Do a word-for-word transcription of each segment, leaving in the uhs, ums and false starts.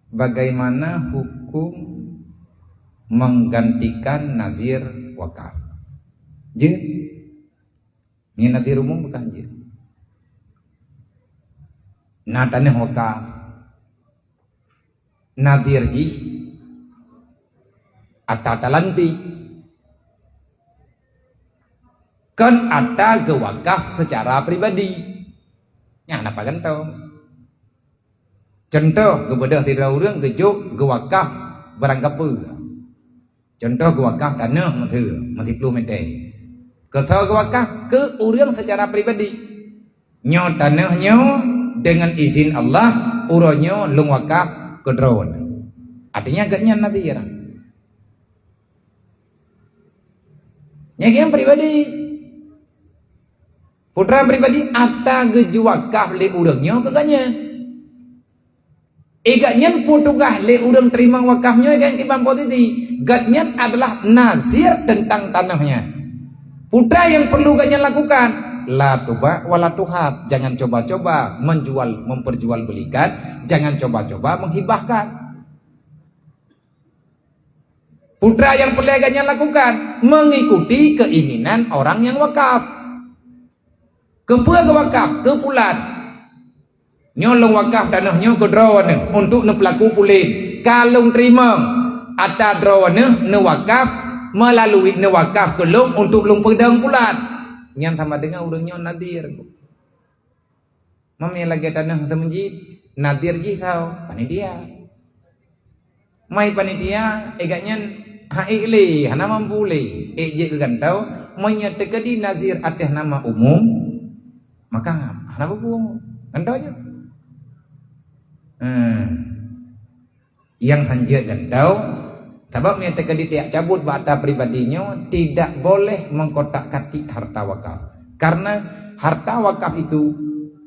Bagaimana hukum menggantikan nazir wakaf? Jeuet? Nyan nazir umum bukan jeuet. Na tanoh wakaf. Nazir jih ata talantik. Kon ata geuwakaf secara pribadi. Nyan hana pagan tho. Contoh, geubeudôh sidroe ureuëng geujok geuwakaf barang kapeue. Contoh, geuwakaf tanoh meuseue, meusiploh mètè. Keu soe geuwakaf? Keu ureuëng secara pribadi. Nyoe tanoh nyoe deungon izin Allah, uroe nyoe lôn wakaf keu droeneuh. Artinya gobnyan nazir. Nyan gobnyan pribadi. Putra pribadi ata geujeuwakaf lé ureuëng nyoe keu gobnyan. Eh, gobnyan peue tugaih lé ureuëng teurimong wakaf nyoe, gobnyan kiban posisi. Gobnyan adalah nazir teuntang tanoh nyan. Putra nyang perlu gobnyan lakukan, la tuba' wa la tuhab. Jangan coba-coba menjual, memperjualbelikan, jangan coba-coba menghibahkan. Putra nyang peureulée gobnyan lakukan, mengikuti keinginan orang nyang wakaf. Keupeue geuwakaf? Keu pulan. Nyoe lôn wakaf tanoh nyoe keu droeneuh untuk neupeulaku pulan. Ka lôn teurimong ata droeneuh neuwakaf, meulalu neuwakaf keu lôn untuk lôn peudong pulan. Nyan sama deungon ureuëng nyoe nazir. Meunyoe lagée tanoh teumeujid, nazir jih tho panitia. Mai panitia, eh, gobnyan han ék lé, hana mampu lé, ék jeuet keu gantô. Meunyoe teukeudi nazir ateueh nama umum, maka hana peue-peue, gantô jeuet. Hmm. Nyang han jeuet gantô, sabab meunyoe teukeudi tajak cabot bak ata pribadi nyoe, tidak boleh mengkotak-katik harta wakaf. Karena harta wakaf itu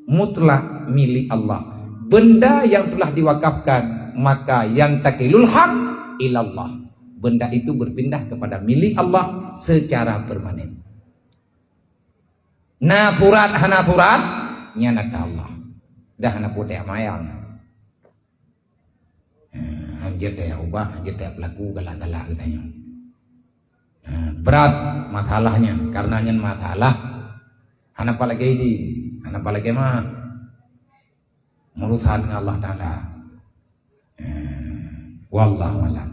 mutlak milik Allah. Benda yang telah diwakafkan, maka yantakilul haq ilallah. Benda itu berpindah kepada milik Allah secara permanen. Na surat hana surat, nyan ata Allah. Dah hana putéh amayang. Eh, han jeuet tajak ubah, han jeuet tajak peulaku galak-galak geutanyoe. Eh, brat masalahnya, karena nyan masalah hana pat lagée idin, hana pat lagée ma. Urusan ngon Allah Taala. Eh, wallahu a'lam.